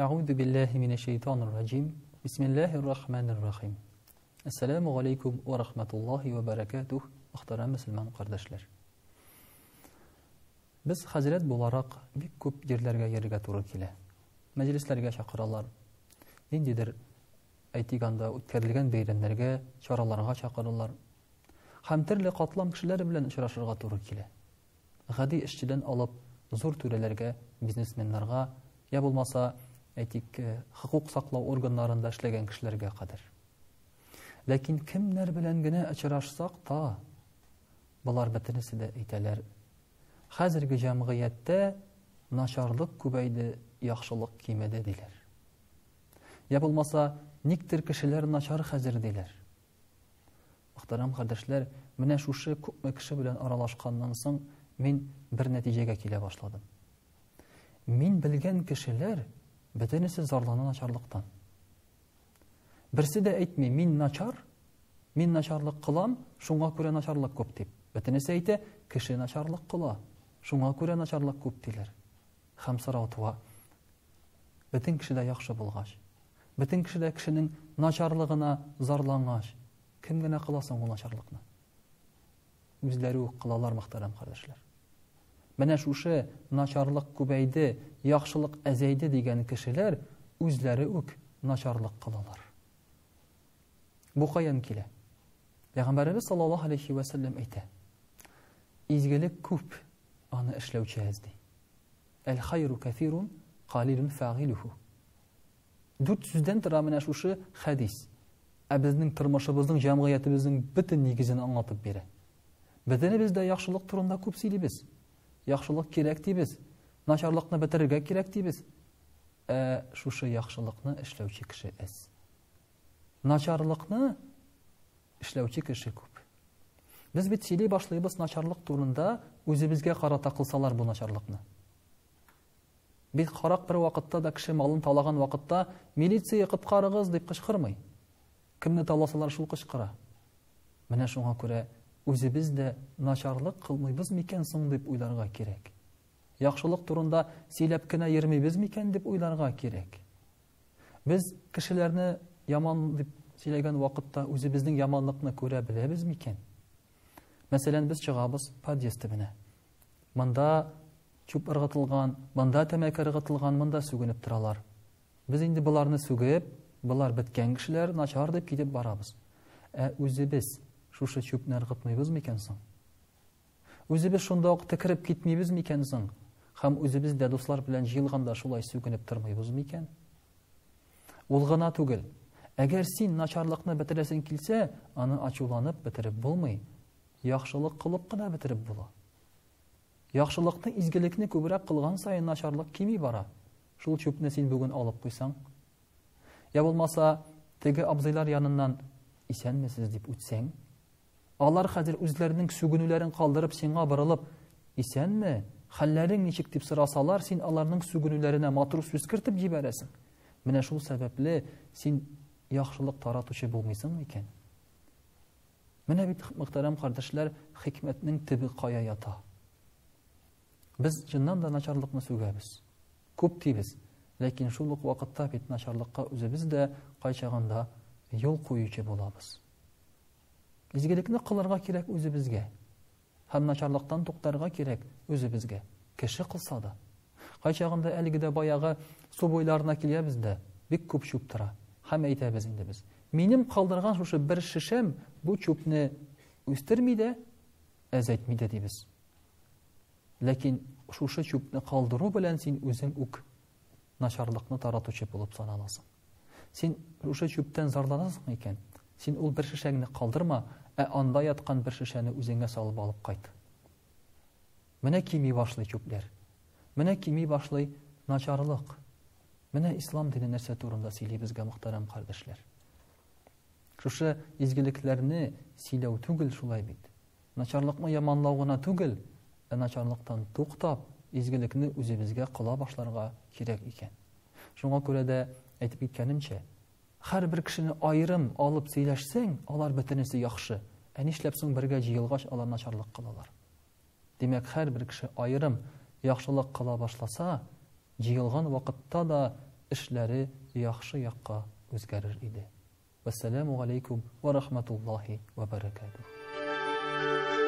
Әгъузу биллаһи минәш шәйтанир раҗим. Бисмиллаһир рахманир рахим. Әссәламү галәйкүм вә рахматуллаһи вә бәрәкәтүһ, мөхтәрәм мөселман кардәшләр. Без хәзрәт буларак бик күп җирләргә йөрергә туры килә. Мәҗлесләргә чакыралар. Ниндидер, әйтик анда, үткәрелгән бәйрәмнәргә, чараларга чакыралар. Һәм төрле катлам кешеләр белән очрашырга туры килә. Гади эшчедән алып зур түрәләргә, бизнесменнарга, я булмаса, әйтик, хокук саклау органнарында эшләгән кешеләргә кадәр. Ләкин кемнәр белән генә очрашсак та, болар бөтенесе дә әйтәләр, хәзерге җәмгыятьтә начарлык күбәйде, яхшылык кимеде, диләр. Я булмаса, никтер кешеләр начар хәзер, диләр. Мөхтәрәм кардәшләр, менә шушы күпме кеше белән аралашканнан соң мин бер нәтиҗәгә килә башладым. Мин белгән кешеләр бөтенесе зарлана начарлыктан. Берсе дә әйтми, мин начар, мин начарлык кылам, шуңа күрә начарлык күп дип. Бөтенесе әйтә, кеше начарлык кыла, шуңа күрә начарлык күп диләр. Һәм сорау туа. Бөтен кеше дә яхшы булгач, бөтен кеше дә кешенең начарлыгына зарлангач, кем генә кыла соң ул начарлыкны? Үзләре үк кылалар, мөхтәрәм кардәшләр. Менә шушы начарлык күбәйде, яхшылык әзәйде дигән кешеләр үзләре үк начарлык кылалар. Бу каян килә? Пәйгамбәребез саллаллаһу алейхи вә сәлләм әйтә: Изгелек күп, аны эшләүче әз ди. Әл-хайру кәфирун, калилун фагилуху. Дүрт сүздән тора менә шушы хәдис. Ә безнең тормышыбызның, җәмгыятебезнең бөтен нигезен аңлатып бирә. Бөтенебез дә яхшылык турында күп сөйлибез. Яхшылык кирәк дибез. Начарлыкны бетерергә кирәк дибез. Ә шушы яхшылыкны эшләүче кеше әз. Начарлыкны эшләүче кеше күп. Без бит сөйли башлыйбыз начарлык турында, үзебезгә карата кылсалар бу начарлыкны. Бит карак бер вакытта да кеше малын талаган вакытта милиция коткарыгыз дип кычкырмый. Кемне таласалар шул кычкыра. Менә шуңа күрә үзебез дә начарлык кылмыйбыз микән соң дип уйларга кирәк. Яхшылык турында сөйләп кенә йөрмибез микән дип уйларга кирәк. Без кешеләрне яман дип сөйләгән вакытта үзебезнең яманлыкны күрә беләбез микән? Мәсәлән, без чыгабыз подъезд төбенә. Монда чүп ыргытылган, монда тәмәке ыргытылган, монда сүгенеп торалар. Без инде боларны сүгеп, болар беткән кешеләр, начар дип китеп барабыз. Ә үзебез шушы чүпне ыргытмыйбыз микән соң? Үзебез шунда ук текереп китмибез микән соң? Һәм үзебез дә дуслар белән җыелганда шулай сүгенеп тормыйбыз микән? Ул гына түгел. Әгәр син начарлыкны бетерәсең килсә, аны ачуланып бетереп булмый. Яхшылык кылып кына бетереп була. Яхшылыкны, изгелекне күбрәк кылган саен начарлык кими бара. Шул чүпне син бүген алып куйсаң, я булмаса, теге абзыйлар яныннан исәнмесез дип үтсәң, Алар хәзер үзләренең сүгенүләрен калдырып, сиңа борылып, Исәнме, хәлләрең ничек дип сорасалар, син аларның сүгенүләренә матур сүз кертеп җибәрәсең. Менә шул сәбәпле син яхшылык таратучы булмыйсың микән? Менә бит, мөхтәрәм кардәшләр, хикмәтнең төбе кая ята. Без чыннан да начарлыкны сүгәбез. Күп дибез. Ләкин шул ук вакытта бит начарлыкка үзебез дә кайчагында юл куючы булабыз. Изгелекне кылырга кирәк үзебезгә. Һәм начарлыктан туктарга кирәк үзебезгә. Кеше кылса да. Кайчагында әлеге дә баягы су буйларына киләбез дә, бик күп чүп тора. Һәм әйтәбез инде без. Минем калдырган шушы бер шешәм бу чүпне үстерми дә, әзәйтми дә дибез. Ләкин шушы чүпне калдыру белән син үзең үк начарлыкны таратучы булып саналасың. Син шушы чүптән зарланасың икән, син ул бер шешәңне калдырма, ә анда яткан бер шешәне үзеңә салып алып кайт. Менә кими башлый чүпләр. Менә кими башлый начарлык. Менә ислам дине нәрсә турында сөйли безгә, мөхтәрәм кардәшләр. Шушы изгелекләрне сөйләү түгел шулай бит. Начарлыкны яманлау гына түгел, ә начарлыктан туктап, изгелекне үзебезгә кыла башларга кирәк икән. Шуңа күрә дә, әйтеп киткәнемчә, һәрбер кешене аерым алып сөйләшсәң, алар бөтенесе яхшы. Ә нишләп соң бергә җыелгач алар начарлык кылалар? Димәк, һәрбер кеше аерым яхшылык кыла башласа, җыелган вакытта да эшләре яхшы якка үзгәрер иде. Вәссәламү галәйкүм вә рахматуллаһи вә бәрәкәтүһ.